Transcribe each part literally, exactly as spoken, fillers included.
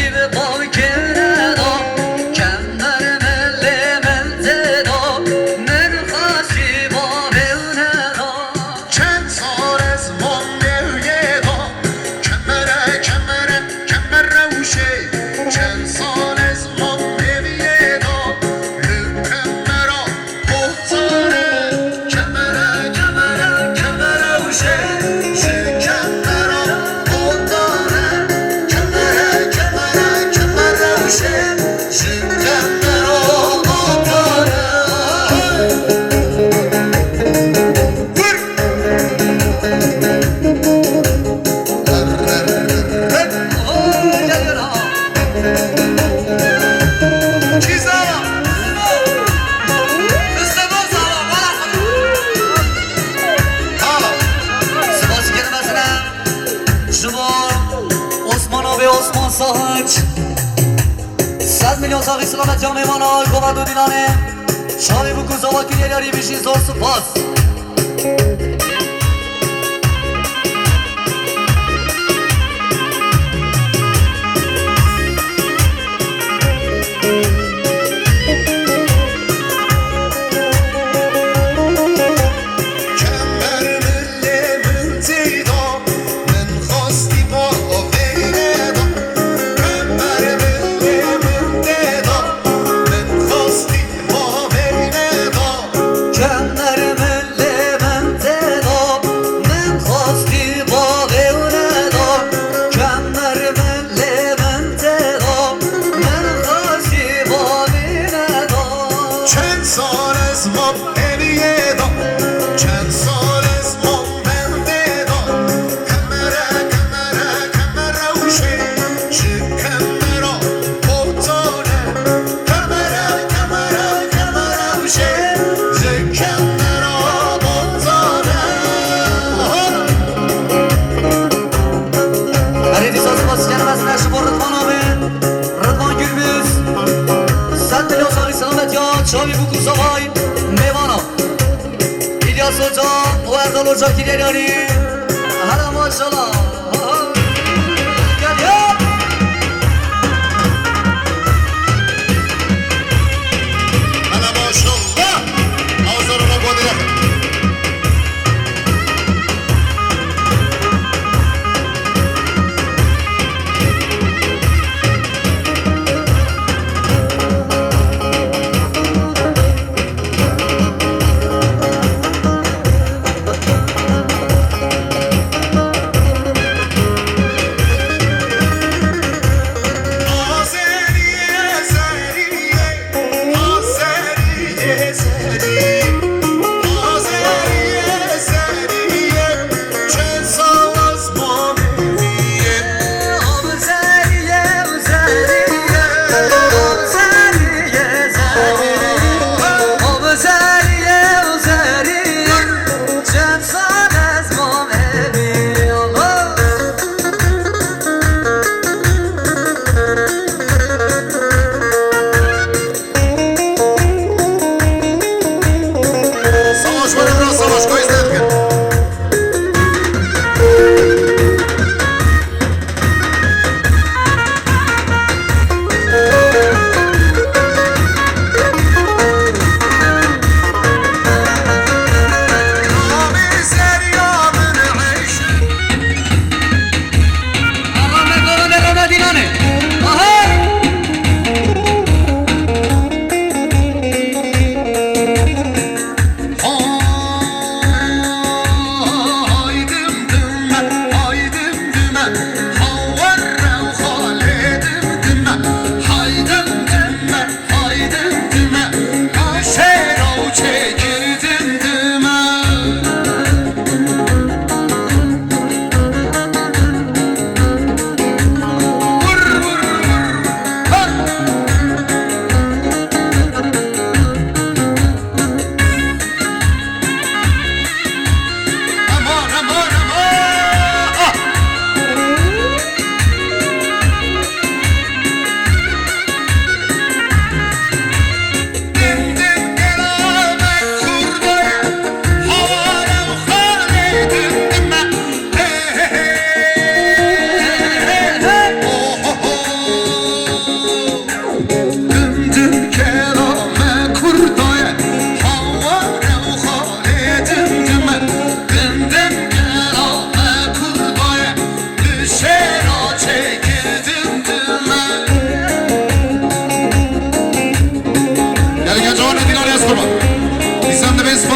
Bi bavkê neda, kemer milê min tê da, min xwestî bavê neda. Çend sal ez mam nêviyê da, kemere, kemere, kemere wişê. Çend sal ez mam nêviyê da, li kemera. Kemere, kemere, kemere wişê, ji kemera botane. Kemere, kemere, kemere wişê, ji kemera botane. Vur! Çî zava. Spas dikim mezin e ji bo Osman abi, Osman Sahiç. Sed milyon saxî selamet ya mêvana Govend û Dîlanê. Çavê bûk û zava kiriye yarî bijî, zor spas. Kemer milê min tê da, min xwestî bavê neda. Kemer milê min tê da, min xwestî bavê neda. Kemer milê min tê da, min xwestî bavê neda. Kemer milê min tê da, min xwestî bavê neda. Çend sal ez mam eviyê da, çend sal ez mam bendê da. Kemere, kemere, kemere wişê, ji kemera botane. Kemere, kemere, kemere wişê, ji kemera botane. Erê dîsa spas dikim mezin e ji bo Ridvan abi, Ridvan Gürbüz. Sed milyon saxî selamet ya çavî bûk û zavay mêvana. İlyas Hoca û Erdal Hoca kiriye yarî. Hela maşallah. Gel ya. Hela maşallah. Awzarına godire.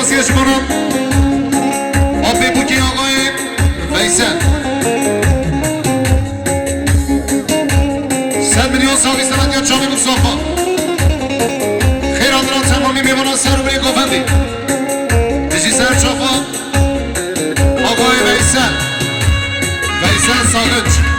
Sêşkono. Apê Bûkê Axayê Veysel. Sed milyon saxî seretiya çavê Mustafa. Xêr hatira temamî mêvana ser û birê Gofendî. Dijî ser çafa Axayê Veysel. Veysel Saxinç.